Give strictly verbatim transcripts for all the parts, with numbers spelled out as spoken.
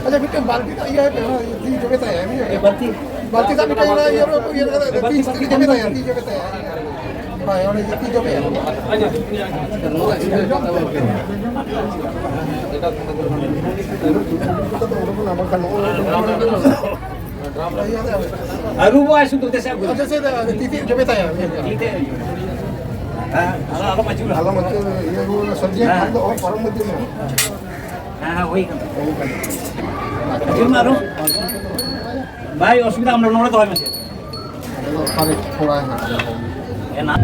ᱟᱪᱪᱷᱟ, ᱢᱤᱫᱴᱮᱱ ᱵᱟᱞᱛᱤ ᱫᱟᱜ ᱤᱭᱟᱹ ᱦᱟᱯᱮ, ᱚᱱᱟ ᱛᱤ ᱡᱚᱵᱮ ᱛᱟᱭᱟ, ᱤᱭᱟᱹ᱾ ᱵᱟᱞᱛᱤ? ᱵᱟᱞᱛᱤ ᱫᱟᱜ ᱢᱤᱫᱴᱮᱱ ᱚᱱᱟ ᱤᱭᱟᱹ ᱨᱮ ᱤᱭᱟᱹ ᱠᱟᱛᱮ, ᱛᱤ ᱡᱚᱵᱮ ᱛᱟᱭᱟ, ᱛᱤ ᱡᱚᱵᱮ ᱛᱟᱭᱟ᱾ ᱦᱳᱭ, ᱚᱸᱰᱮ ᱛᱤ ᱡᱚᱵᱮ᱾ ᱟᱹᱨᱩᱵᱚᱜᱼᱟᱭ ᱥᱩᱫᱷᱩ, ᱫᱮᱥᱮ ᱟᱹᱜᱩ᱾ ᱟᱪᱪᱷᱟ, ᱥᱮ, ᱛᱤ, ᱛᱤ ᱡᱚᱵᱮ ᱛᱟᱭᱟ᱾ ᱛᱤ ᱛᱮ᱾ ᱦᱮᱸ, ᱟᱞᱚ, ᱟᱞᱚᱢ ᱟᱹᱪᱩᱨᱟ᱾ ᱟᱞᱚᱢ ᱟᱹᱪᱩᱨᱟ, ᱤᱭᱟᱹ ᱠᱚ, ᱥᱚᱵᱽᱡᱤ ᱦᱮᱸ᱾ ᱦᱟᱴ ᱫᱚ ᱚᱦᱚ ᱯᱟᱨᱚᱢ ᱤᱫᱤ ᱢᱮ᱾ ᱦᱮᱸ, ᱦᱮᱸ, ᱦᱩᱭ ᱠᱟᱱᱟ᱾ ᱦᱩᱭ ᱠᱟᱱᱟ᱾ ᱟᱹᱪᱩᱨ ᱢᱮ ᱟᱨᱚ᱾ ᱵᱟᱭ ᱚᱥᱩᱵᱤᱫᱷᱟ, ᱟᱢ ᱱᱚᱰᱮ ᱫᱚᱦᱚᱭ ᱢᱮᱥᱮ᱾ ᱟᱫᱚ ᱚᱠᱟᱨᱮ ᱠᱚᱲᱟᱭ ᱦᱟᱸᱜ? ᱦᱮᱱᱟᱜ᱾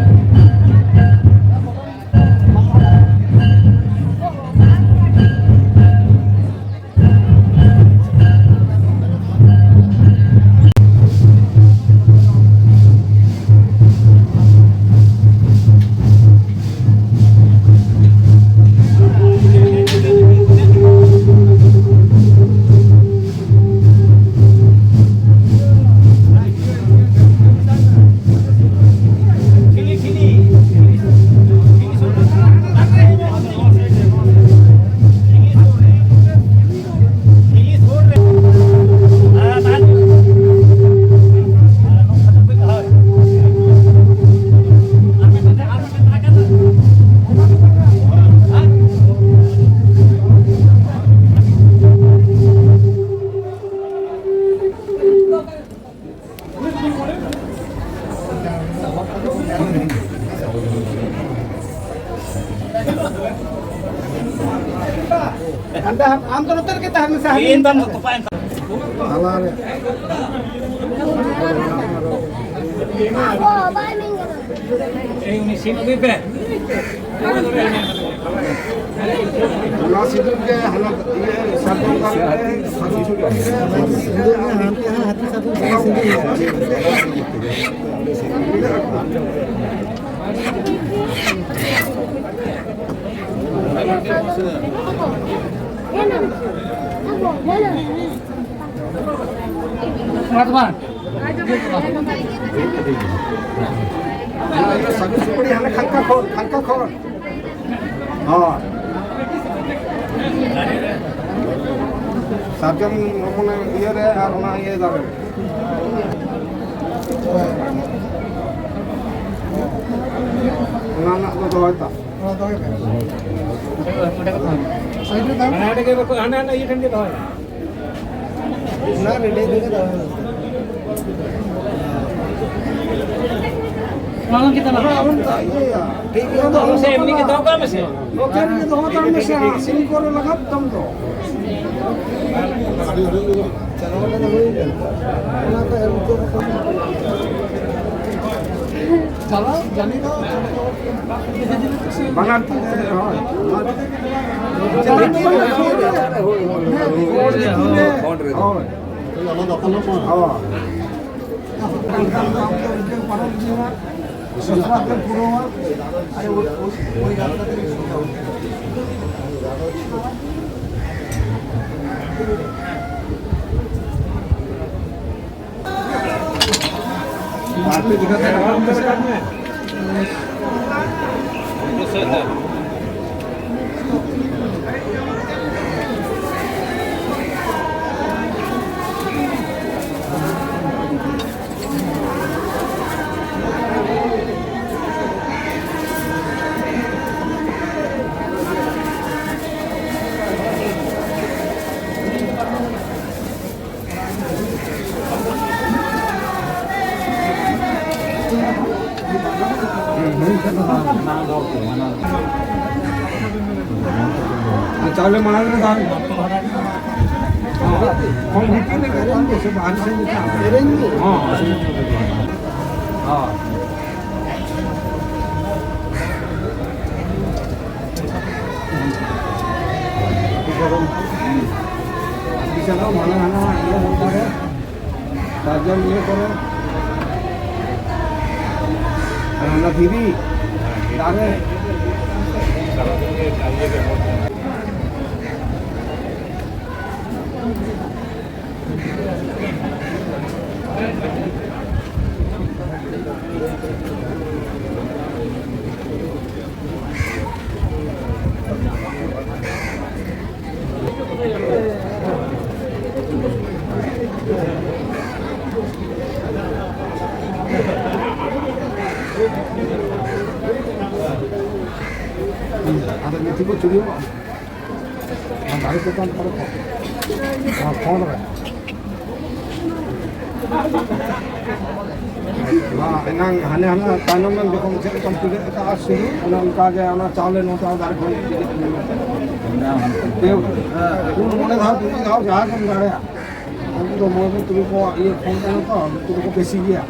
ᱟᱢ ᱫᱚ ᱱᱚᱛᱮ ᱨᱮᱜᱮ ᱛᱟᱦᱮᱱ ᱢᱮᱥᱮ, ᱦᱟᱹᱱᱤ ᱤᱧ ᱫᱚ ᱛᱚᱯᱟᱭᱮᱱ ᱛᱟᱢᱟ᱾ ᱦᱟᱞᱟᱝ ᱨᱮ᱾ ᱮᱭ, ᱩᱱᱤ ᱥᱤᱢ ᱟᱹᱜᱩᱭ ᱯᱮ᱾ ᱚᱱᱟ ᱥᱤᱸᱫᱩᱨ ᱜᱮ ᱦᱟᱱᱟ ᱤᱭᱟᱹ ᱥᱟᱨᱡᱚᱢ ᱫᱟᱨᱮ ᱨᱮ ᱥᱟᱨᱡᱚᱢ ᱥᱩᱛᱟᱹᱢ ᱨᱮ ᱦᱟᱱᱛᱮ ᱦᱟᱸᱜ ᱦᱟᱹᱛᱤ ᱥᱟᱫᱚᱢ ᱥᱟᱶ ᱥᱤᱸᱫᱩᱨ᱾ ᱥᱟᱹᱜᱩᱱ ᱥᱩᱯᱟᱹᱲᱤ ᱦᱟᱱᱮ ᱠᱷᱟᱱᱠᱟ ᱠᱷᱚᱱ, ᱠᱷᱟᱱᱠᱟ ᱠᱷᱚᱱ᱾ ᱦᱳᱭ᱾ ᱥᱟᱨᱡᱚᱢ ᱢᱟᱱᱮ ᱤᱭᱟᱹ ᱨᱮ ᱟᱨ ᱚᱱᱟ ᱤᱭᱟᱹ ᱫᱟᱨᱮ ᱨᱮ᱾ ᱚᱱᱟ ᱨᱮᱱᱟᱜ ᱫᱚ ᱫᱚᱦᱚᱭ ᱛᱟᱢ᱾ ᱚᱱᱟ ᱫᱚᱦᱚᱭ ᱢᱮ᱾ ᱥᱟᱭᱤᱰ ᱨᱮ ᱛᱟᱦᱮᱱ᱾ ᱦᱟᱸᱰᱮ ᱜᱮ ᱵᱟᱠᱚ, ᱦᱟᱸᱰᱮ, ᱦᱟᱸᱰᱮ ᱤᱭᱟᱹ ᱴᱷᱮᱱ ᱜᱮ ᱫᱚᱦᱚᱭ ᱢᱮ᱾ ᱚᱱᱟ ᱨᱮᱰᱤ ᱨᱮᱜᱮ ᱫᱚᱦᱚᱭ ᱢᱮ᱾ ᱢᱟᱲᱟᱝ ᱠᱮᱫᱟ ᱱᱟᱦᱟᱜ᱾ ᱴᱷᱤᱠ ᱜᱮᱭᱟ᱾ ᱫᱚᱦᱚ ᱥᱮ ᱮᱢᱱᱤ ᱜᱮ ᱫᱚᱦᱚ ᱠᱟᱜ ᱢᱮ ᱥᱮ᱾ ᱱᱚᱛᱮ ᱨᱮᱜᱮ ᱫᱚᱦᱚ ᱠᱟᱜ ᱢᱮ ᱥᱮ, ᱦᱟᱸᱜ ᱥᱤᱢ ᱠᱚᱨᱮ ᱞᱟᱜᱟᱜ ᱛᱟᱢ ᱫᱚ᱾ ᱪᱟᱞᱟᱣ ᱞᱮᱱᱟ ᱦᱩᱭ ᱠᱟᱱᱟ᱾ ᱚᱱᱟ ᱠᱚ ᱮᱢ ᱦᱚᱪᱚ ᱠᱟᱛᱮ᱾ ᱪᱟᱞᱟᱣ, ᱡᱟᱹᱱᱤ ᱫᱚ ᱵᱟᱱᱟᱨ ᱛᱤ ᱛᱮ, ᱦᱳᱭ᱾ ᱦᱳᱭ, ᱦᱳᱭ, ᱦᱳᱭ᱾ ᱦᱳᱭ᱾ ᱦᱳᱭ᱾ ᱦᱳᱭ᱾ ᱪᱟᱣᱞᱮ ᱢᱟᱲᱟᱝ ᱨᱮ ᱫᱟᱜ ᱠᱚᱢ ᱵᱷᱤᱛᱤᱨ ᱨᱮ ᱜᱟᱱᱚᱜᱼᱟ, ᱥᱮ ᱵᱟᱦᱨᱮ ᱥᱮᱫ ᱜᱮ ᱪᱟᱞᱟᱜᱼᱟ? ᱦᱚᱸ, ᱦᱚᱸ᱾ ᱥᱟᱨᱡᱚᱢ ᱤᱭᱟᱹ ᱠᱚᱨᱮ᱾ ᱟᱨ ᱚᱱᱟ ᱫᱷᱤᱨᱤ ᱫᱟᱨᱮ᱾ ᱦᱩᱭᱩᱜᱼᱟ᱾ ᱚᱱᱟ ᱫᱟᱨᱮ ᱪᱮᱛᱟᱱ ᱠᱚᱨᱮ ᱠᱚ, ᱚᱱᱟ ᱯᱷᱳᱱ ᱨᱮ᱾ ᱚᱱᱟ ᱮᱱᱟᱝ ᱦᱟᱱᱮ ᱦᱟᱱᱟ ᱛᱟᱭᱱᱚᱢ ᱨᱮ ᱡᱚᱠᱷᱚᱱ ᱪᱮᱫ ᱞᱮᱠᱟᱢ ᱯᱤᱰᱟᱹᱜ ᱟᱠᱟᱫᱼᱟ, ᱥᱩᱫᱷᱩ ᱚᱱᱮ ᱚᱱᱠᱟ ᱜᱮ ᱚᱱᱟ ᱪᱟᱣᱞᱮ ᱱᱚᱣᱟ ᱫᱟᱨᱮ ᱠᱷᱚᱱ ᱯᱩᱱ ᱢᱚᱬᱮ ᱫᱷᱟᱣ, ᱛᱩᱨᱩᱭ ᱫᱷᱟᱣ ᱡᱟᱦᱟᱸ ᱜᱮᱢ ᱫᱟᱲᱮᱭᱟᱜᱼᱟ᱾ ᱩᱱᱠᱩ ᱫᱚ ᱢᱚᱬᱮ ᱫᱤᱱ ᱛᱩᱨᱩᱭ ᱠᱚ ᱤᱭᱟᱹ ᱯᱷᱳᱱ ᱛᱟᱦᱮᱱᱟ ᱛᱚ, ᱩᱱᱠᱩ ᱫᱚᱠᱚ ᱵᱮᱥᱤ ᱜᱮᱭᱟ᱾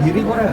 ᱫᱷᱤᱨᱤ ᱠᱚᱨᱮ᱾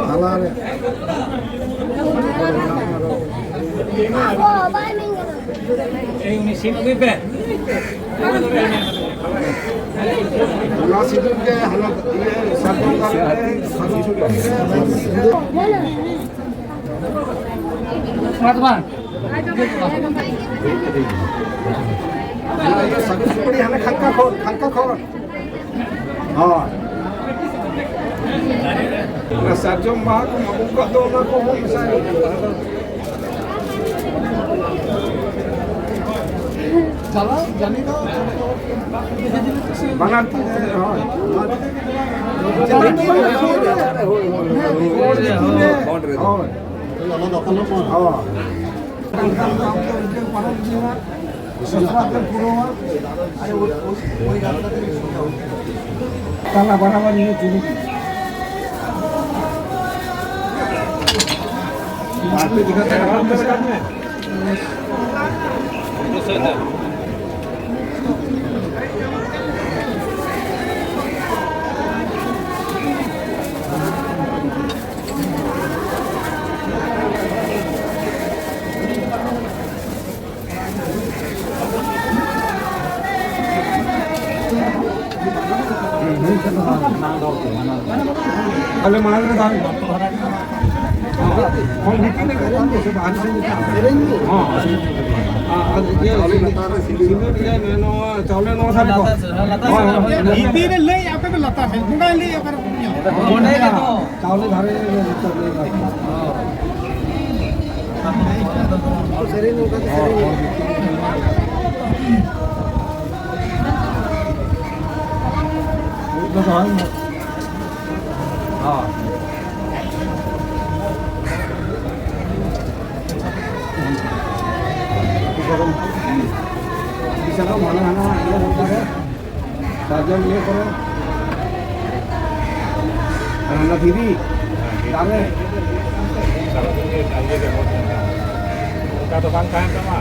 ᱛᱟᱞᱟᱨᱮ᱾ ᱮᱭ, ᱩᱱᱤ ᱥᱤᱢ ᱟᱹᱜᱩᱭ ᱯᱮ᱾ ᱚᱱᱟ ᱥᱤᱸᱫᱩᱨ ᱜᱮ ᱦᱟᱱᱟ ᱤᱭᱟᱹ ᱥᱟᱨᱡᱚᱢ ᱫᱟᱨᱮ ᱨᱮ ᱥᱟᱹᱜᱩᱱ ᱥᱩᱯᱟᱹᱲᱤ ᱨᱮ ᱚᱱᱟ ᱤᱭᱟᱹ ᱥᱟᱹᱜᱩᱱ ᱥᱩᱯᱟᱹᱲᱤ ᱦᱟᱱᱟ ᱠᱷᱟᱱᱠᱟ ᱠᱷᱚᱱ, ᱠᱷᱟᱱᱠᱟ ᱠᱷᱚᱱ᱾ ᱦᱳᱭ᱾ ᱚᱱᱟ ᱥᱟᱨᱡᱚᱢ ᱵᱟᱦᱟ ᱠᱚ ᱢᱟᱜ ᱟᱹᱜᱩ ᱠᱟᱜ ᱫᱚ, ᱚᱱᱟ ᱠᱚᱦᱚᱸ ᱢᱮᱥᱟᱭ ᱦᱩᱭᱩᱜᱼᱟ᱾ ᱪᱟᱞᱟᱣ ᱡᱟᱹᱱᱤ ᱫᱚ ᱵᱟᱱᱟᱨ ᱛᱤ ᱛᱮ, ᱦᱳᱭ᱾ ᱦᱳᱭ, ᱦᱳᱭ, ᱦᱳᱭ, ᱦᱳᱭ᱾ ᱦᱳᱭ᱾ ᱚᱱᱟ ᱫᱚ ᱚᱠᱟ ᱞᱮᱠᱟ? ᱦᱳᱭ᱾ ᱛᱟᱞᱟ ᱵᱟᱨᱟᱵᱟᱨ ᱱᱤᱭᱟᱹ ᱪᱩᱲᱤ᱾ ᱟᱞᱮ ᱢᱟᱲᱟᱝ ᱨᱮ ᱵᱟᱝ᱾ ᱦᱚᱸ, ᱵᱷᱤᱛᱤᱨ ᱨᱮ ᱠᱟᱹᱴᱤᱡ ᱵᱚᱥᱮ ᱵᱟᱦᱨᱮ ᱥᱮᱫ ᱜᱮ᱾ ᱦᱚᱸ᱾ ᱟᱨ ᱤᱭᱟᱹ, ᱥᱤᱸᱫᱩᱨ ᱤᱭᱟᱹ, ᱱᱚᱣᱟ ᱪᱟᱣᱞᱮ ᱱᱚᱣᱟ ᱥᱟᱨᱮ ᱠᱚ᱾ ᱦᱳᱭ, ᱦᱳᱭ᱾ ᱵᱷᱤᱛᱤᱨ ᱨᱮ ᱞᱟᱹᱭ ᱟᱯᱮ ᱫᱚ ᱞᱟᱛᱟᱨ ᱥᱮᱫ, ᱵᱚᱸᱜᱟᱭ ᱞᱟᱹᱭ ᱚᱠᱟᱨᱮ ᱵᱚᱱ ᱧᱟᱢᱟ? ᱚᱸᱰᱮ ᱜᱮ ᱛᱚ᱾ ᱪᱟᱣᱞᱮ ᱫᱷᱟᱨᱮ ᱨᱮ ᱡᱚᱛᱚ ᱞᱟᱹᱭ ᱜᱟᱱᱚᱜᱼᱟ᱾ ᱥᱮᱨᱮᱧ ᱱᱚᱝᱠᱟ ᱛᱮ ᱥᱮᱨᱮᱧ ᱦᱩᱭᱩᱜᱼᱟ᱾ ᱢᱤᱫ ᱫᱚ ᱫᱚᱦᱚᱭ ᱢᱮ᱾ ᱦᱚᱸ᱾ ᱵᱤᱥᱟᱞ ᱦᱟᱱᱟ ᱦᱟᱱᱟ ᱤᱭᱟᱹ ᱦᱩᱭᱩᱜ ᱠᱟᱱᱟ᱾ ᱥᱟᱨᱡᱚᱢ ᱤᱭᱟᱹ ᱠᱚᱨᱮ᱾ ᱟᱨ ᱚᱱᱟ ᱫᱷᱤᱨᱤ, ᱫᱟᱨᱮ᱾ ᱚᱱᱠᱟ ᱫᱚ ᱵᱟᱝ ᱛᱟᱦᱮᱱ ᱛᱟᱢᱟ᱾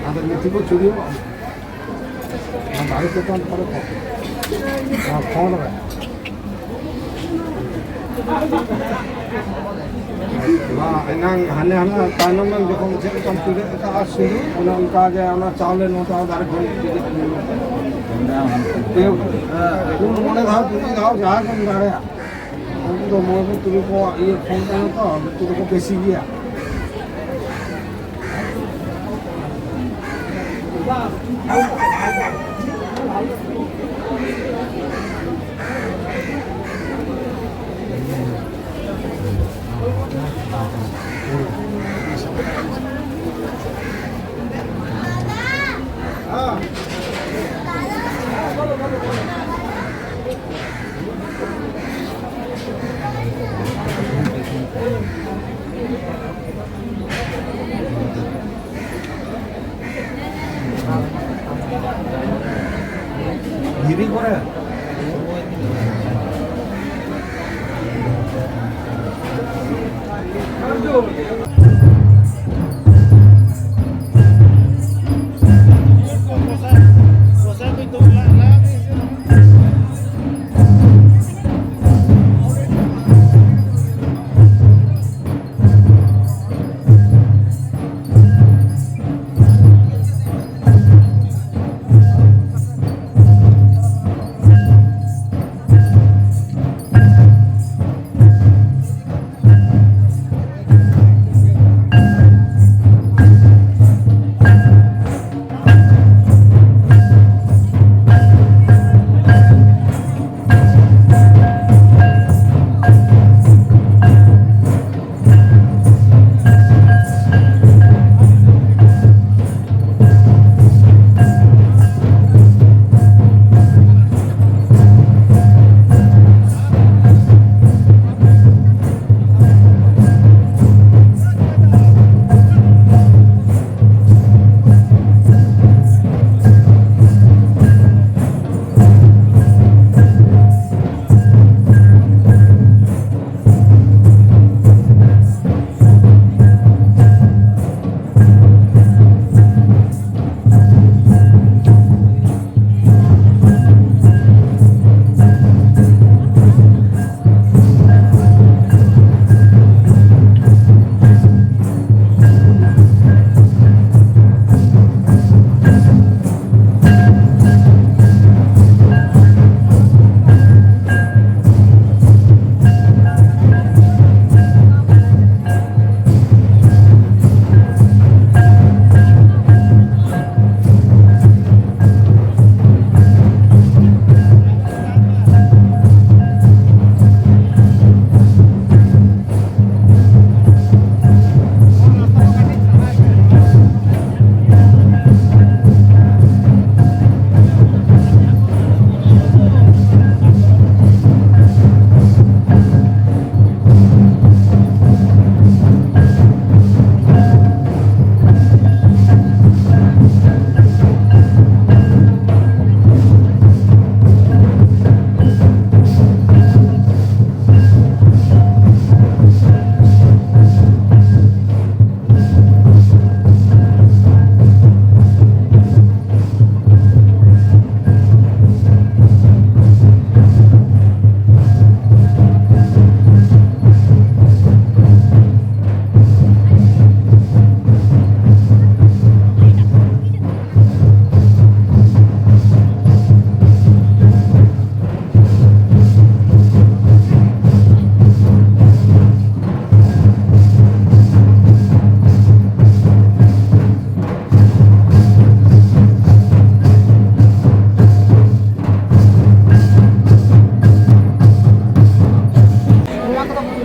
ᱟᱫᱚ ᱱᱤᱛᱚᱜ ᱫᱚ ᱪᱩᱲᱤ ᱚᱱᱟ ᱫᱟᱨᱮ ᱪᱮᱛᱟᱱ ᱠᱚᱨᱮ ᱠᱚ, ᱚᱱᱟ ᱠᱷᱚᱸᱰ ᱨᱮ᱾ ᱚᱱᱟ ᱮᱱᱟᱝ ᱦᱟᱱᱮ ᱦᱟᱱᱟ ᱛᱟᱭᱱᱚᱢ ᱮᱢ ᱡᱚᱠᱷᱚᱱ ᱪᱮᱫ ᱞᱮᱠᱟᱢ ᱪᱩᱲᱟᱹᱜ ᱟᱠᱟᱫᱼᱟ ᱥᱤᱸᱫᱩᱨ, ᱚᱱᱮ ᱚᱱᱠᱟ ᱜᱮ ᱚᱱᱟ ᱪᱟᱣᱞᱮ ᱱᱚᱣᱟ ᱫᱟᱨᱮ ᱠᱷᱚᱱ ᱯᱩᱱ ᱢᱚᱬᱮ ᱫᱷᱟᱣ ᱛᱩᱨᱩᱭ ᱫᱷᱟᱣ ᱡᱟᱦᱟᱸ ᱜᱮᱢ ᱫᱟᱲᱮᱭᱟᱜᱼᱟ᱾ ᱩᱱᱠᱩ ᱫᱚ ᱢᱚᱬᱮ ᱠᱚ ᱛᱩᱨᱩᱭ ᱠᱚᱣᱟᱜ ᱤᱭᱟᱹ ᱠᱷᱚᱱ ᱛᱟᱦᱮᱸ ᱛᱚ, ᱱᱩᱠᱩ ᱫᱚᱠᱚ ᱵᱮᱥᱤ ᱜᱮᱭᱟ᱾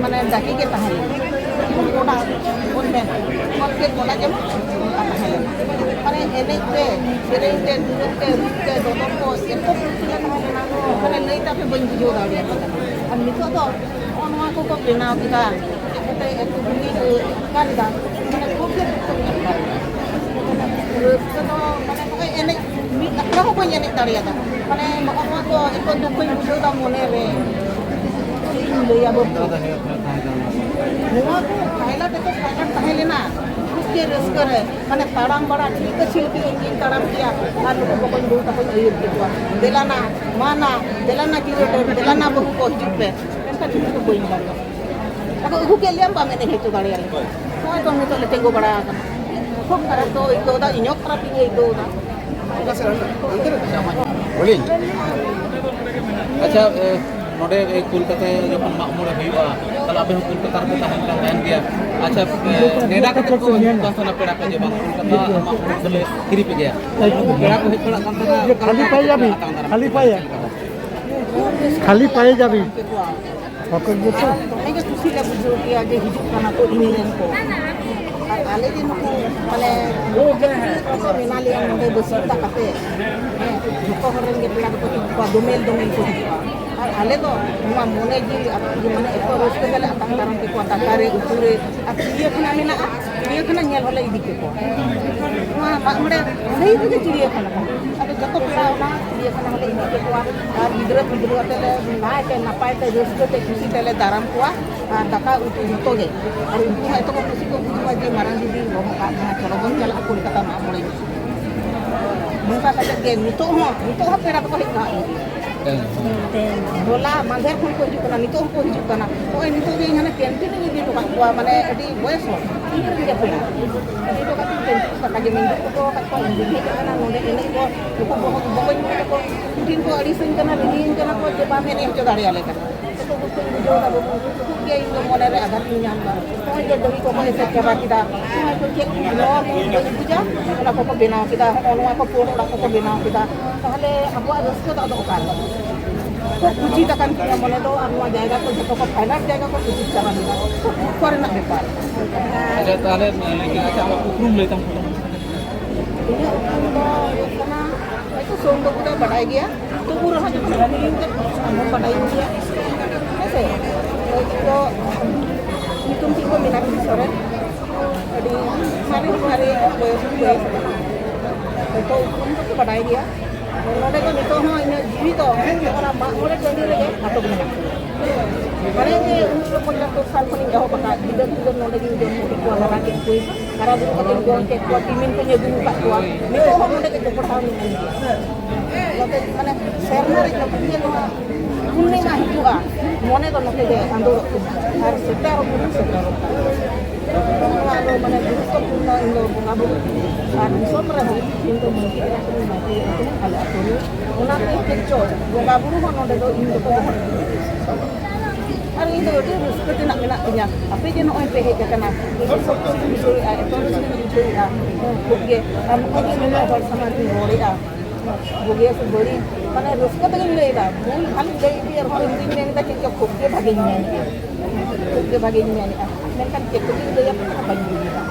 ᱢᱟᱱᱮ ᱰᱟᱹᱦᱤ ᱜᱮ ᱛᱟᱦᱮᱸ ᱞᱮᱱᱟ᱾ ᱜᱚᱰᱟ ᱵᱚᱱ ᱢᱮᱱ, ᱠᱷᱮᱞ ᱜᱚᱰᱟ ᱡᱮᱢᱚᱱ ᱚᱱᱠᱟ ᱛᱟᱦᱮᱸ ᱞᱮᱱᱟ᱾ ᱢᱟᱱᱮ ᱮᱱᱮᱡ ᱛᱮ, ᱥᱮᱨᱮᱧ ᱛᱮ, ᱫᱩᱲᱩᱵ ᱛᱮ, ᱨᱩ ᱛᱮ, ᱫᱚᱫᱚᱱ ᱠᱚ ᱮᱛᱚ ᱯᱷᱩᱨᱛᱤ ᱞᱮ ᱛᱟᱦᱮᱸ ᱞᱮᱱᱟ, ᱢᱟᱱᱮ ᱞᱟᱹᱭ ᱛᱮ ᱟᱯᱮ ᱵᱟᱹᱧ ᱵᱩᱡᱷᱟᱹᱣ ᱫᱟᱲᱮᱭᱟᱜ ᱠᱟᱱᱟ᱾ ᱟᱨ ᱱᱤᱛᱚᱜ ᱫᱚ ᱱᱚᱜᱼᱚ ᱱᱚᱣᱟ ᱠᱚᱠᱚ ᱵᱮᱱᱟᱣ ᱠᱮᱫᱟ, ᱪᱮᱫ ᱠᱚᱛᱮ ᱮᱛᱚ ᱫᱩᱱᱤᱭᱟᱹ ᱚᱠᱟ ᱞᱮᱫᱟ, ᱢᱟᱱᱮ ᱠᱷᱩᱵ ᱜᱮ ᱫᱩᱠ ᱠᱚ ᱧᱮᱞ ᱮᱫᱟ᱾ ᱨᱟᱹᱥᱠᱟᱹ ᱫᱚ ᱢᱟᱱᱮ ᱱᱚᱜᱼᱚᱭ ᱮᱱᱮᱡ ᱢᱤᱫ ᱟᱠᱷᱲᱟ ᱦᱚᱸ ᱵᱟᱹᱧ ᱮᱱᱮᱡ ᱫᱟᱲᱮᱭᱟᱫᱟ᱾ ᱢᱟᱱᱮ ᱱᱚᱜᱼᱚ ᱱᱚᱣᱟ ᱠᱚ ᱮᱛᱚ ᱫᱩᱠ ᱠᱚᱧ ᱵᱩᱡᱷᱟᱹᱣ ᱮᱫᱟ ᱢᱚᱱᱮ ᱨᱮ᱾ ᱪᱮᱫ ᱤᱧ ᱞᱟᱹᱭᱟ ᱵᱟᱹᱵᱩ? ᱱᱚᱣᱟ ᱠᱚ highlight ᱮᱛᱚ highlight ᱛᱟᱦᱮᱸ ᱞᱮᱱᱟ, ᱠᱷᱩᱵ ᱜᱮ ᱨᱟᱹᱥᱠᱟᱹ ᱨᱮ᱾ ᱢᱟᱱᱮ ᱛᱟᱲᱟᱢ ᱵᱟᱲᱟ ᱴᱷᱤᱠᱟᱹ ᱪᱷᱤᱞᱠᱤ ᱤᱧ ᱜᱤᱧ ᱛᱟᱲᱟᱢ ᱠᱮᱭᱟ, ᱟᱨ ᱱᱩᱠᱩ ᱵᱚᱠᱚᱧ ᱵᱟᱹᱦᱩ ᱛᱟᱠᱚᱧ ᱟᱹᱭᱩᱨ ᱠᱮᱠᱚᱣᱟ, "ᱫᱮᱞᱟᱱᱟ, ᱢᱟ ᱱᱟ, ᱫᱮᱞᱟᱱᱟ ᱡᱤᱣᱤ ᱨᱮ, ᱫᱮᱞᱟᱱᱟ ᱵᱟᱹᱦᱩ ᱠᱚ ᱦᱤᱡᱩᱜ ᱯᱮ", ᱢᱮᱱᱠᱷᱟᱱ ᱤᱧ ᱫᱚ ᱵᱟᱹᱧ ᱫᱟᱲᱮᱭᱟᱜᱼᱟ᱾ ᱟᱫᱚ ᱟᱹᱜᱩ ᱠᱮᱫ ᱞᱮᱭᱟᱢ, ᱵᱟᱢ ᱮᱱᱮᱡ ᱦᱚᱪᱚ ᱫᱟᱲᱮᱭᱟᱞᱮ᱾ ᱱᱚᱜᱼᱚᱭ ᱛᱚ ᱱᱤᱛᱚᱜ ᱞᱮ ᱛᱤᱸᱜᱩ ᱵᱟᱲᱟ ᱟᱠᱟᱱᱟ᱾ ᱠᱷᱩᱵ ᱠᱷᱟᱨᱟᱯ ᱫᱚ ᱟᱹᱭᱠᱟᱹᱣ ᱮᱫᱟ, ᱤᱧ ᱦᱚᱸ ᱠᱷᱟᱨᱟᱯ ᱤᱧ ᱟᱹᱭᱠᱟᱹᱣ ᱮᱫᱟ᱾ ᱵᱚᱞᱮ, ᱟᱪᱪᱷᱟ, ᱮ, ᱱᱚᱰᱮ, ᱮ, ᱠᱳᱞᱠᱟᱛᱟ ᱡᱚᱠᱷᱚᱱ ᱢᱟᱜ ᱢᱚᱬᱮ ᱦᱩᱭᱩᱜᱼᱟ, ᱛᱟᱦᱞᱮ ᱟᱯᱮ ᱦᱚᱸ ᱠᱳᱞᱠᱟᱛᱟ ᱨᱮᱯᱮ ᱛᱟᱦᱮᱱ ᱠᱟᱱ ᱛᱟᱦᱮᱱ ᱜᱮᱭᱟ᱾ ᱟᱪᱪᱷᱟ, ᱮ, ᱱᱮᱰᱟ ᱠᱟᱛᱮ ᱠᱚ ᱦᱤᱡᱩᱜ ᱠᱟᱱ ᱛᱟᱦᱮᱱᱟ ᱯᱮᱲᱟ ᱠᱚ ᱡᱮ ᱵᱟᱝ ᱠᱳᱞᱠᱟᱛᱟ ᱢᱟᱜ ᱢᱚᱬᱮ ᱫᱚᱞᱮ ᱦᱤᱨᱤ ᱯᱮ ᱜᱮᱭᱟ᱾ ᱯᱮᱲᱟ ᱠᱚ ᱦᱮᱡ ᱵᱟᱲᱟᱜ ᱠᱟᱱ ᱛᱟᱦᱮᱱᱟ, ᱠᱷᱟᱹᱞᱤ ᱯᱟᱭᱟ ᱵᱤᱱ, ᱟᱛᱟᱝ ᱫᱟᱨᱟᱢ ᱠᱷᱟᱹᱞᱤ ᱯᱟᱭᱟ᱾ ᱠᱷᱟᱹᱞᱤ ᱯᱟᱭᱟ ᱡᱟᱵᱤ᱾ ᱵᱟᱠᱚ ᱵᱩᱡᱷᱟᱹᱣ᱾ ᱟᱨ ᱫᱚᱢᱮ ᱜᱮ ᱠᱩᱥᱤ ᱞᱮ ᱵᱩᱡᱷᱟᱹᱣ ᱠᱮᱭᱟ ᱡᱮ ᱦᱤᱡᱩᱜ ᱠᱟᱱᱟ ᱠᱚ ᱤᱧ ᱨᱮᱱ ᱠᱚ᱾ ᱟᱨ ᱟᱞᱮ ᱡᱮ ᱱᱩᱠᱩ ᱢᱟᱱᱮ ᱢᱮᱱᱟᱜ ᱞᱮᱭᱟ ᱱᱚᱰᱮ ᱵᱟᱹᱥᱤᱭᱟᱹ ᱠᱟᱛᱮ, ᱦᱮᱸ, ᱡᱚᱛᱚ ᱦᱚᱲ ᱨᱮᱱ ᱜᱮ ᱯᱮᱲᱟ ᱫᱚᱠᱚ ᱦᱤᱡᱩᱜ ᱠᱚᱣᱟ, ᱫᱚᱢᱮᱞ ᱫᱚᱢᱮᱞ ᱠᱚ ᱦᱤᱡᱩᱜᱼᱟ᱾ ᱟᱨ ᱟᱞᱮ ᱫᱚ ᱱᱚᱣᱟ ᱢᱚᱱᱮ ᱡᱤᱣᱤ ᱟᱨ ᱢᱟᱱᱮ ᱮᱛᱚ ᱨᱟᱹᱥᱠᱟᱹ ᱜᱮᱞᱮ ᱟᱛᱟᱝ ᱫᱟᱨᱟᱢ ᱠᱮᱠᱚᱣᱟ, ᱫᱟᱠᱟ ᱨᱮ, ᱩᱛᱩ ᱨᱮ, ᱟᱨ ᱪᱤᱲᱤᱭᱟᱹᱠᱷᱟᱱᱟ ᱢᱮᱱᱟᱜᱼᱟ, ᱪᱤᱲᱤᱭᱟᱹᱠᱷᱟᱱᱟ ᱧᱮᱞ ᱦᱚᱸᱞᱮ ᱤᱫᱤ ᱠᱮᱠᱚᱣᱟ᱾ ᱱᱚᱣᱟ ᱢᱟᱜ ᱢᱚᱬᱮ ᱰᱟᱹᱦᱤ ᱨᱮᱜᱮ ᱪᱤᱲᱤᱭᱟᱹᱠᱷᱟᱱᱟ ᱠᱟᱱᱟ᱾ ᱟᱫᱚ ᱡᱚᱛᱚ ᱯᱮᱲᱟ ᱚᱱᱟ ᱪᱤᱲᱤᱭᱟᱹᱠᱷᱟᱱᱟ ᱦᱚᱸᱞᱮ ᱤᱫᱤ ᱠᱮᱠᱚᱣᱟ᱾ ᱟᱨ ᱜᱤᱫᱽᱨᱟᱹ ᱯᱤᱫᱽᱨᱟᱹ ᱟᱛᱮ ᱞᱮ ᱱᱟᱭᱛᱮ ᱱᱟᱯᱟᱭ ᱛᱮ ᱨᱟᱹᱥᱠᱟᱹ ᱛᱮ ᱠᱩᱥᱤ ᱛᱮᱞᱮ ᱫᱟᱨᱟᱢ ᱠᱚᱣᱟ᱾ ᱟᱨ ᱫᱟᱠᱟ ᱩᱛᱩ ᱡᱚᱛᱚ ᱜᱮ᱾ ᱟᱨ ᱩᱱᱠᱩ ᱦᱚᱸ ᱮᱛᱚ ᱠᱚ ᱠᱩᱥᱤ ᱠᱚ ᱵᱩᱡᱷᱟᱹᱣᱟ ᱡᱮ ᱢᱟᱨᱟᱝ ᱫᱤᱫᱤ ᱜᱚᱜᱚ ᱠᱟᱜ ᱠᱟᱱᱟ, ᱪᱚᱞᱚ ᱵᱚᱱ ᱪᱟᱞᱟᱜᱼᱟ ᱠᱳᱞᱠᱟᱛᱟ ᱢᱟᱜ ᱢᱚᱬᱮ ᱧᱮᱞ᱾ ᱱᱚᱝᱠᱟ ᱠᱟᱛᱮ ᱜᱮ ᱱᱤᱛᱚᱜ ᱦᱚᱸ, ᱱᱤᱛᱚᱜ ᱦᱚᱸ ᱯᱮᱲᱟ ᱫᱚᱠᱚ ᱦᱮᱡ ᱠᱟᱱᱟ᱾ ᱦᱮᱸ᱾ ᱦᱚᱞᱟ ᱢᱟᱫᱷᱮᱨ ᱠᱷᱚᱱ ᱠᱚ ᱦᱤᱡᱩᱜ ᱠᱟᱱᱟ, ᱱᱤᱛᱚᱜ ᱦᱚᱸᱠᱚ ᱦᱤᱡᱩᱜ ᱠᱟᱱᱟ᱾ ᱱᱚᱜᱼᱚᱭ ᱱᱤᱛᱚᱜ ᱜᱮ ᱤᱧ ᱦᱟᱱᱮ ᱠᱮᱱᱴᱤᱱ ᱤᱧ ᱤᱫᱤ ᱦᱚᱴᱚ ᱠᱟᱜ ᱠᱚᱣᱟ, ᱢᱟᱱᱮ ᱟᱹᱰᱤ ᱵᱚᱭᱮᱥ ᱦᱚᱲ, ᱤᱧ ᱨᱮᱱ ᱜᱮ ᱯᱮᱲᱟ᱾ ᱤᱫᱤ ᱦᱚᱴᱚ ᱠᱟᱜ ᱠᱚᱣᱟ, ᱠᱮᱱᱴᱤᱱ ᱫᱟᱠᱟ ᱡᱚᱢᱤᱧ ᱫᱩᱲᱩᱵ ᱦᱚᱴᱚ ᱠᱟᱜ ᱠᱚᱣᱟ, ᱤᱧ ᱫᱩᱧ ᱦᱮᱡ ᱟᱠᱟᱱᱟ ᱱᱚᱰᱮ ᱮᱱᱮᱡ ᱠᱚ, ᱱᱩᱠᱩ ᱵᱚᱦᱚᱜ ᱵᱚᱠᱚᱧ ᱠᱩᱲᱤ ᱛᱟᱠᱚ ᱠᱩᱴᱷᱤᱱ ᱠᱚ ᱟᱹᱲᱤᱥᱟᱹᱧ ᱠᱟᱱᱟ, ᱨᱟᱹᱜᱤᱭᱟᱹᱧ ᱠᱟᱱᱟ ᱠᱚ ᱡᱮ ᱵᱟᱢ ᱮᱱᱮᱡ ᱦᱚᱪᱚ ᱫᱟᱲᱮᱭᱟᱞᱮ ᱠᱟᱱᱟ᱾ ᱱᱤᱛᱚᱜ ᱫᱚ ᱵᱟᱹᱧ ᱵᱩᱡᱷᱟᱹᱣ ᱮᱫᱟ ᱵᱟᱹᱵᱩ, ᱠᱷᱩᱵ ᱜᱮ ᱤᱧ ᱫᱚ ᱢᱚᱱᱮ ᱨᱮ ᱟᱜᱷᱟᱛ ᱤᱧ ᱧᱟᱢ ᱮᱫᱟ᱾ ᱱᱚᱜᱼᱚᱭ ᱡᱮ ᱫᱟᱹᱣᱤ ᱠᱚᱠᱚ ᱮᱥᱮᱫ ᱪᱟᱵᱟ ᱠᱮᱫᱟ, ᱱᱚᱣᱟ ᱠᱚ ᱪᱮᱫ ᱱᱚᱣᱟ ᱠᱚ ᱵᱟᱹᱧ ᱵᱩᱡᱟ, ᱚᱱᱟ ᱠᱚᱠᱚ ᱵᱮᱱᱟᱣ ᱠᱮᱫᱟ, ᱦᱚᱸᱜᱼᱚ ᱱᱚᱣᱟ ᱠᱚ ᱯᱩᱸᱰ ᱚᱲᱟᱜ ᱠᱚᱠᱚ ᱵᱮᱱᱟᱣ ᱠᱮᱫᱟ, ᱛᱟᱦᱚᱞᱮ ᱟᱵᱚᱣᱟᱜ ᱨᱟᱹᱥᱠᱟᱹ ᱫᱚ ᱟᱫᱚ ᱚᱠᱟᱨᱮ? ᱠᱚ ᱠᱩᱪᱤᱛ ᱟᱠᱟᱱ ᱛᱤᱧᱟ ᱢᱚᱱᱮ ᱫᱚ, ᱟᱨ ᱱᱚᱣᱟ ᱡᱟᱭᱜᱟ ᱠᱚ ᱡᱚᱛᱚ ᱠᱚ ᱯᱷᱟᱭᱱᱟᱞ ᱡᱟᱭᱜᱟ ᱠᱚ ᱠᱩᱪᱤᱛ ᱪᱟᱵᱟ ᱞᱮᱫᱟ᱾ ᱠᱚᱨᱮᱱᱟᱜ ᱵᱮᱯᱟᱨ᱾ ᱟᱪᱪᱷᱟ, ᱛᱟᱦᱚᱞᱮ ᱞᱟᱹᱭ ᱠᱮᱫᱟ, ᱟᱪᱪᱷᱟ, ᱟᱢᱟᱜ ᱩᱯᱨᱩᱢ ᱞᱟᱹᱭ ᱛᱟᱢ᱾ ᱤᱧᱟᱹᱜ ᱩᱯᱨᱩᱢ ᱫᱚ ᱦᱩᱭᱩᱜ ᱠᱟᱱᱟ, ᱦᱚᱭᱛᱳ ᱥᱳᱢ ᱵᱟᱹᱵᱩ ᱫᱚᱭ ᱵᱟᱰᱟᱭ ᱜᱮᱭᱟ, ᱛᱚᱵᱩ ᱨᱮᱦᱚᱸ ᱡᱚᱠᱷᱚᱱ ᱩᱯᱨᱩᱢ ᱛᱮ ᱟᱢ ᱦᱚᱸ ᱵᱟᱰᱟᱭ ᱜᱮᱭᱟ, ᱦᱮᱸ ᱥᱮ? ᱦᱚᱭᱛᱳ ᱧᱩᱛᱩᱢ ᱛᱤᱧ ᱫᱚ ᱢᱤᱱᱟᱠᱥᱤ ᱥᱚᱨᱮᱱ᱾ ᱟᱹᱰᱤ ᱢᱟᱨᱮ ᱢᱟᱨᱮ ᱵᱚᱭᱚᱥ ᱵᱚᱭᱚᱥ ᱠᱟᱱᱟ᱾ ᱦᱚᱭᱛᱳ ᱩᱯᱨᱩᱢ ᱫᱚᱠᱚ ᱵᱟᱰᱟᱭ ᱜᱮᱭᱟ᱾ ᱱᱚᱰᱮ ᱫᱚ ᱱᱤᱛᱚᱜ ᱦᱚᱸ ᱤᱧᱟᱹᱜ ᱡᱤᱣᱤ ᱫᱚ ᱚᱱᱟ ᱢᱟᱜ ᱢᱚᱬᱮ ᱴᱟᱺᱰᱤ ᱨᱮᱜᱮ ᱟᱴᱚᱠ ᱢᱮᱱᱟᱜ ᱠᱚᱣᱟ᱾ ᱢᱟᱱᱮ ᱡᱮ ᱩᱱᱤᱥᱥᱚ ᱯᱚᱸᱪᱟᱛᱛᱳᱨ ᱥᱟᱞ ᱠᱷᱚᱱᱤᱧ ᱮᱦᱚᱵ ᱟᱠᱟᱫ, ᱜᱤᱫᱟᱹᱨ ᱯᱤᱫᱟᱹᱨ ᱱᱚᱰᱮ ᱜᱤᱧ ᱡᱚᱱᱢᱚ ᱠᱮᱫ ᱠᱚᱣᱟ, ᱦᱟᱨᱟ ᱠᱮᱫ ᱠᱚᱣᱟ, ᱴᱤᱢᱤᱱ ᱠᱚᱧ ᱟᱹᱜᱩ ᱟᱠᱟᱫ ᱠᱚᱣᱟ᱾ ᱱᱤᱛᱚᱜ ᱦᱚᱸ ᱱᱚᱰᱮ ᱜᱮ ᱡᱚᱯᱲᱟᱣ ᱢᱤᱱᱟᱹᱧ ᱜᱮᱭᱟ᱾ ᱱᱚᱛᱮ ᱢᱟᱱᱮ ᱥᱮᱨᱢᱟ ᱨᱮ ᱡᱚᱠᱷᱚᱱ ᱜᱮ ᱱᱚᱣᱟ ᱯᱩᱨᱱᱤᱢᱟ ᱦᱤᱡᱩᱜᱼᱟ, ᱢᱚᱱᱮ ᱫᱚ ᱱᱚᱛᱮ ᱜᱮ ᱟᱸᱫᱳᱲᱚᱜ ᱛᱤᱧᱟ ᱟᱨ ᱥᱮᱴᱮᱨᱚᱜ ᱠᱟᱱᱟ, ᱥᱮᱴᱮᱨᱚᱜ ᱠᱟᱱᱟ᱾ ᱱᱚᱣᱟ ᱫᱚ ᱢᱟᱱᱮ ᱜᱩᱨᱩᱛᱛᱚᱯᱩᱨᱱᱚ, ᱤᱧ ᱫᱚ ᱵᱚᱸᱜᱟ ᱵᱩᱨᱩ ᱟᱨ ᱫᱤᱥᱚᱢ ᱨᱮᱦᱚᱸ ᱤᱧ ᱫᱚ ᱢᱟᱹᱡᱷᱤ ᱮᱨᱟ ᱠᱟᱹᱱᱟᱹᱧ, ᱢᱟᱹᱡᱷᱤ ᱮᱨᱟ ᱠᱟᱹᱱᱟᱹᱧ ᱟᱞᱮ ᱟᱹᱛᱩ ᱨᱮ᱾ ᱚᱱᱟᱛᱮ ᱪᱮᱫ ᱪᱚ ᱵᱚᱸᱜᱟ ᱵᱩᱨᱩ ᱦᱚᱸ ᱱᱚᱰᱮ ᱫᱚ ᱤᱧ ᱫᱚᱠᱚ ᱵᱚᱸᱜᱟ ᱵᱩᱨᱩ᱾ ᱟᱨ ᱤᱧ ᱫᱚ ᱟᱹᱰᱤ ᱨᱟᱹᱥᱠᱟᱹ ᱛᱮᱱᱟᱜ ᱢᱮᱱᱟᱜ ᱛᱤᱧᱟ, ᱟᱯᱮ ᱡᱮ ᱱᱚᱜᱼᱚᱭ ᱯᱮ ᱦᱮᱡ ᱟᱠᱟᱱᱟ, ᱟᱹᱰᱤ ᱥᱚᱠᱛᱚᱧ ᱵᱩᱡᱷᱟᱹᱣᱮᱫᱼᱟ, ᱮᱛᱚ ᱨᱟᱹᱥᱠᱟᱹᱧ ᱵᱩᱡᱷᱟᱹᱣᱮᱫᱼᱟ᱾ ᱠᱷᱩᱵ ᱜᱮ ᱟᱨ ᱱᱚᱜᱼᱚᱭ ᱡᱮ ᱱᱩᱱᱟᱹᱜ ᱦᱚᱲ ᱥᱟᱢᱟᱝ ᱨᱤᱧ ᱨᱚᱲᱮᱫᱼᱟ, ᱵᱩᱜᱤᱭᱟ ᱥᱮ ᱵᱟᱹᱲᱤᱡ, ᱢᱟᱱᱮ ᱨᱟᱹᱥᱠᱟᱹ ᱛᱮᱜᱮᱧ ᱞᱟᱹᱭᱫᱟ, ᱵᱷᱩᱞ ᱵᱷᱟᱞᱤᱧ ᱞᱟᱹᱭ ᱤᱫᱤᱭᱟ ᱨᱮᱦᱚᱸ ᱤᱧ ᱫᱩᱧ ᱢᱮᱱᱫᱟ ᱪᱮᱫ ᱪᱚ ᱠᱷᱩᱵ ᱜᱮ ᱵᱷᱟᱜᱮᱧ ᱢᱮᱱ ᱠᱮᱫᱟ, ᱠᱷᱩᱵ ᱜᱮ ᱵᱷᱟᱜᱮᱧ ᱢᱮᱱᱮᱫᱼᱟ, ᱢᱮᱱᱠᱷᱟᱱ ᱪᱮᱫ ᱠᱚᱪᱚᱧ ᱞᱟᱹᱭ ᱟᱯᱮ ᱠᱟᱱᱟ ᱵᱟᱹᱧ ᱵᱩᱡᱽ ᱮᱫᱟ᱾